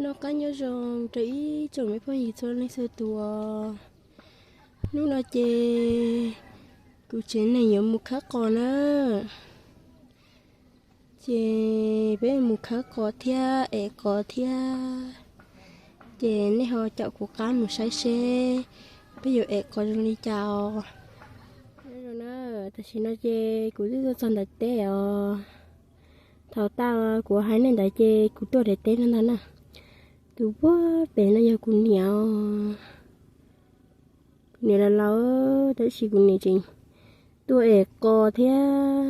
Noj qab nyob zoo rau ib tsoom me phooj ywg txhua leej txhua tus os. Hnub no ces kuv tsev neeg yuav mus khawb qos na. Ces peb mus khawb qos thiab ev qos thiab. Ces nej ho caum kuv qab mus saib seb peb yuav ev qos zoo li cas os. Tam sim no ces kuv twb tuaj txog ntawm teb os. Thaum tag kuv hais nej ntawd ces kuv tuaj daim teb no ntag na. Tus puag pem no yog kuv niam os. Kuv niam laus laus, tab sis kuv niam tseem tuaj ev qos thiab.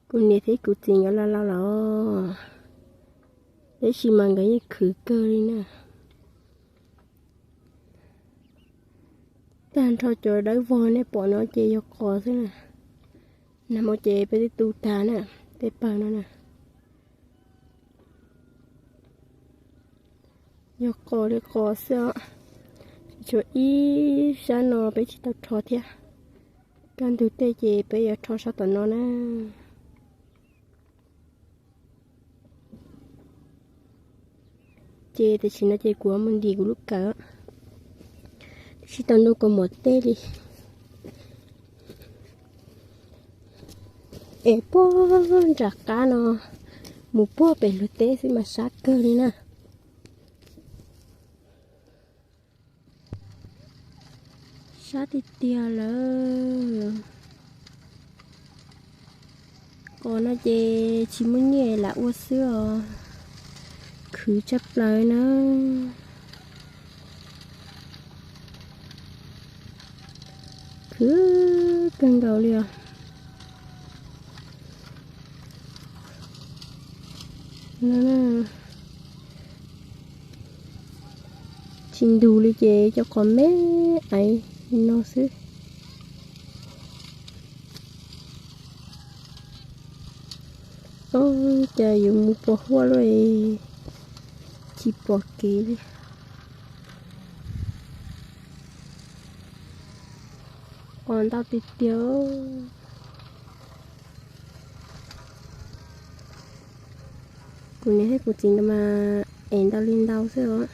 Kuv niam thiab kuv txiv nkawd laus laus lawm, tab sis mas nkawd yeej khwv kawg li na. Tag nrho cov dawb vog nej pom no ces yog qos xwb na. Nag hmo ces peb twb tu tag na, tej pawg no na. Yog qos li qos xwb os. Tsis tshuav ib sab no peb tsis tau rho thiab. Kaj ntug tej ces peb yuav rho sab tom no na. Ces tam sim no ces kuv mus ntim kuv lub kawm, tsis tau ntuj kaus mom teb li. Es puag nram qab no mus puag pem luag teb xwb mas sab kawg li na. Sab tiag tiag lawm. Qos no ces tsis muaj nyiaj lam ua xwb os. Khwv tshaj plaws na. Khwv kawg nkaus li os. Tsis ntug li ces cov qos me aiv no xwb. Ov, cas yuav mus puas huaj luaj, tsis pom kev li. Qos ntau tiag tiag. Kuv niam thiab kuv txiv nkawd mas ev ntau li ntau xwb os.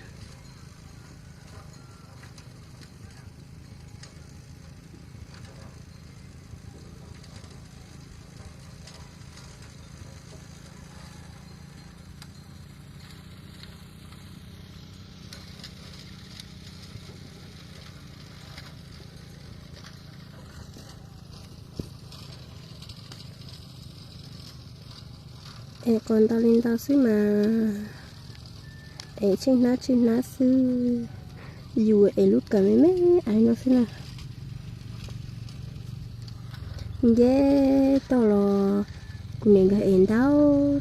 Es qos ntau li ntau xwb mas es tsheej hnab tsheej hnab xwb, yus es lub kawm me me aiv no xwb na. Nce toj los kuv niam nkawd es ntau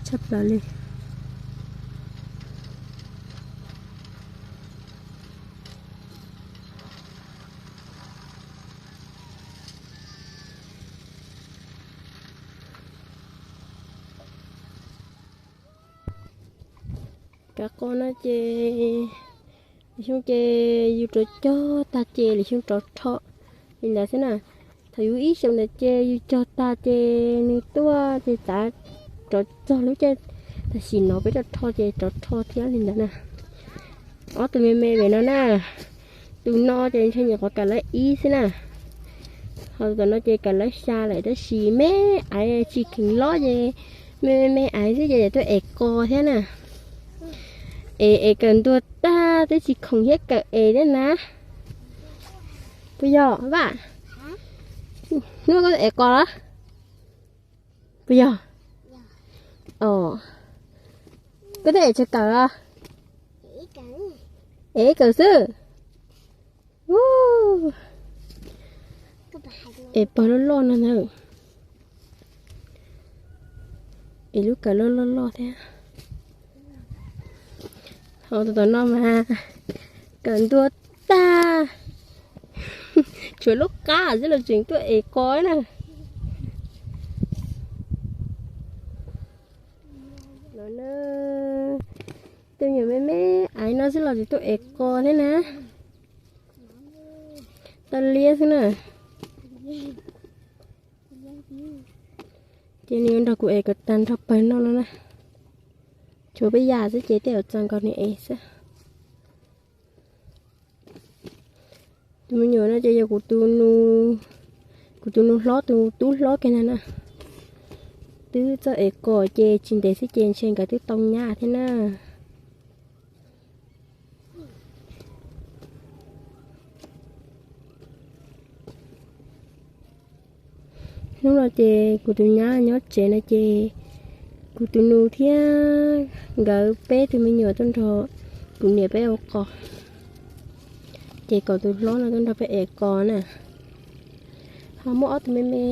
tshaj plaws li. Kav qos no ces lwm xyoo ces yus rov cog tag ces lwm xyoo rov rho li ntawd xwb na. Thaum yus ib xyoos ntawd ces yus cog tag ces nws tuaj ces xav rov txog lub caij tam sim no peb rov rho ces rov rho thiab li ntawd na. Ob tug me me pem no na, tus no ces ntshe nyuam qhuav kawm lab ib xwb na. Ho tus tom no ces kawm lab xya lawm tab sis me aiv tsis kheev lob ces me me me aiv xwb ces tuaj ev qos thiab na. Es es kawm ntuag tag twb tsis khoom thiab kawm es thiab na. Puas yog Vaj? Hnub koj tuaj ev qos los? Puas yog? Os, koj tuaj ev tsawg kawm los? Ev ib kawm xwb. Es pawg loj loj no ntag. Es lub kawm loj loj loj thiab. Ho tus tom no mas kawm ntuag tag, tshuav lub qab xwb los tseem tuaj ev qos na. Tus nyuam me me aiv no xwb los tseem tuaj ev qos thiab na. Tau liab xwb na. Ces nws yuav nrog kuv ev kom tag nrho pawg no no na. Tshuav peb yam xwb ces tej zaum txog nkaus nws ev xwb. Tus me nyuam no ces yog kuv tus nus, kuv tus nus hlob, tus tub hlob kiag ntag na. Twb txog ev qos ces tsis ntev xwb ces ntshe nkawd twb tau nyab thiab na. Hnub no ces kuv tus nyab nyob tsev no ces kuv tus nus thiab nkawd peb tus me nyuam tuaj nrog kuv niam peb ua qos. Ces kom tus hlob no tuaj nrog peb ev qos na. Ho muaj ob tug me me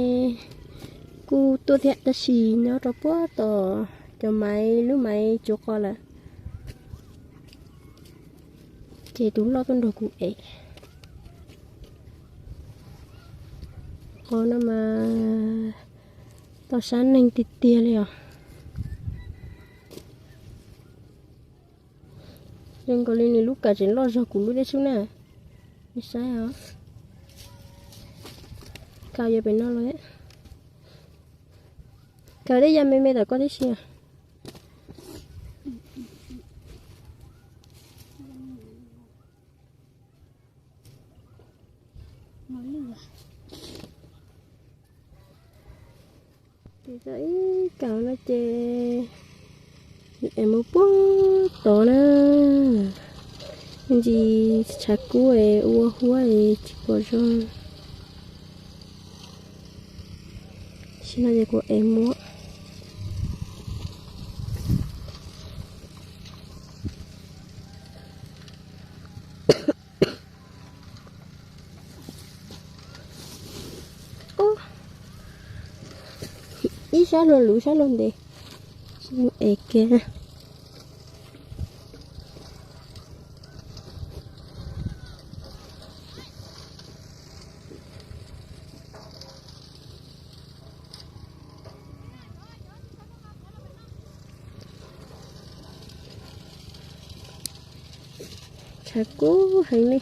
kuj tuaj thiab tab sis nyob rau puag tom cov maiv, lub maiv tsuav qos lawm. Ces tus loj tuaj nrog kuv ev. Qos no mas tau sab neeg tiag tiag li os. Zoo nkaus li nws lub kawm tseem loj zog kuv lub thiab sub na. Nej saib os. Kawm yog pem no los. Kawm tej yam me me tom koj tib si. Tes tau ib kaum no ces es mus puag tod na. Ntsis tshav kub es ua huab es tsis pom zoo. Sim no ces kuv ev muab. Ib sab luag luv sab luag ntev. Es kiag. Tshav kub heev li.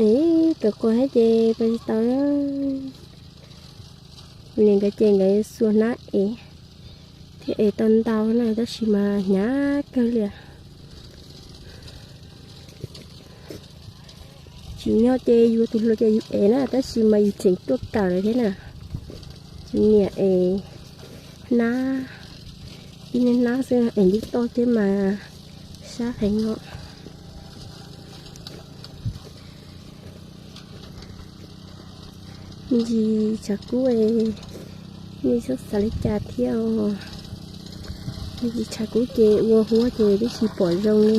Es kawm quas thiab ces kawm tsis tau. Niam nkawd ces nkawd xuas hnab ev thiab ev tau ntau na tab sis mas hnyav kawg li. Tsim nyog ces yus tus hluas ces yus ev na tab sis mas yus tseem tuaj kawm lawm thiab na. Tsis niam es hnab, ib niag hnab xwb es ntiv toj thiab mas sab heev os. Me ntsis tshav kub, nej txhob xav li cas thiab os. Me ntsis tshav kub ces ua huab ces twb tsis pom zoo li.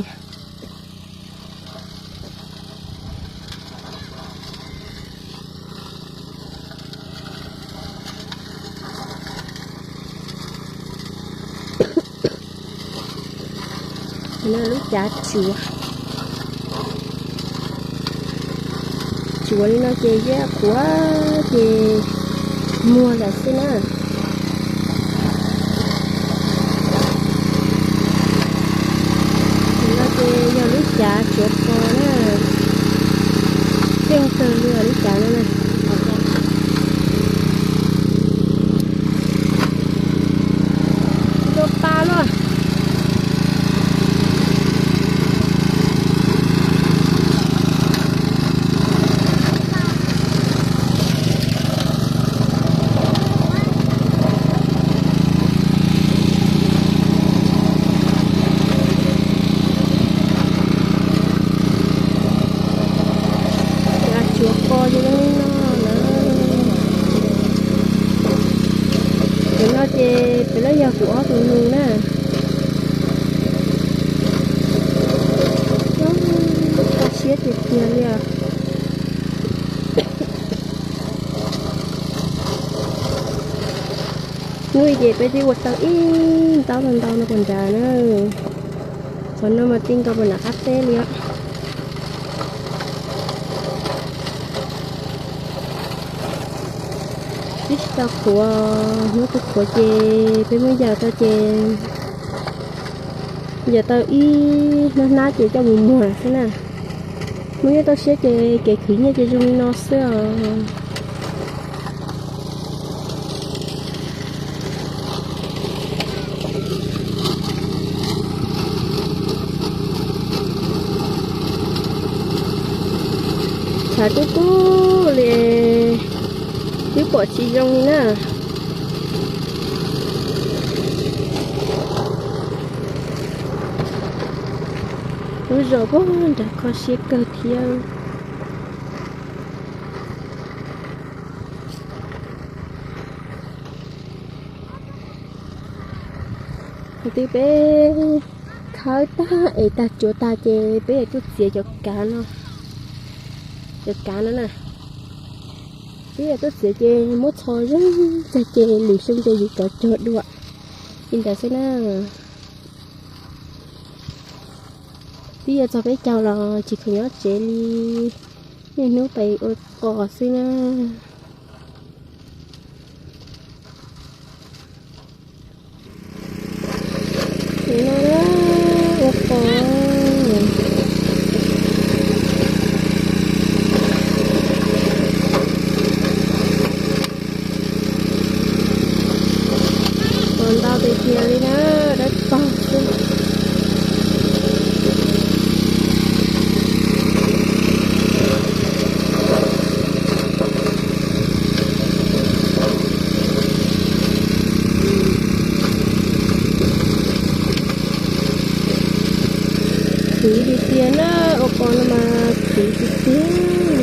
Lub cav tsuav, tsuav li no ces yaj qhuav ces muag lawm xwb na. No ces yog lub cav tsuav qos na, keej kawg li lub cav no na. Tua pa luaj. Cav tsuav qos ces zoo li no lawm. Cov no ces pem lawv yog kuv ob tug nus na. Kho siab tiag tiag li os. Hnub i ces peb twb ua tau ib ntaub ntau ntau no puas nrad na. Qhov no mas ti nkaus puas nram qab teb li os. Twb tsis tau qhuav, hnub twg qhuav ces peb muab yaws tau ces yaws tau ib hnab hnab ces coj mus muag xwb na. Muaj nyiaj toj siab ces kev khwv nyiaj ces zoo li no xwb os. Tshav kub kub li, twb pom tsis zoo li na. Lub zos puag nram kho siab kawg thiab. Twb peb khawb tag es tag tsuav tag ces peb yuav tuaj txiav cov kav no, cov kav no na. Peb yuav tuaj txiav ces muab txho zeeg tag ces lwm xyoo ces yus rov cog dua li ntawd xwb na. Twb yuav txog peb caug los tsis khoom nyob tsev li, niaj hnub pais ua qos xwb na. Nim no ua qos, qos ntau tiag tiag li na, dawb paug xwb. Khwv tiag tiag na, ua qos no mas khwv tiag tiag.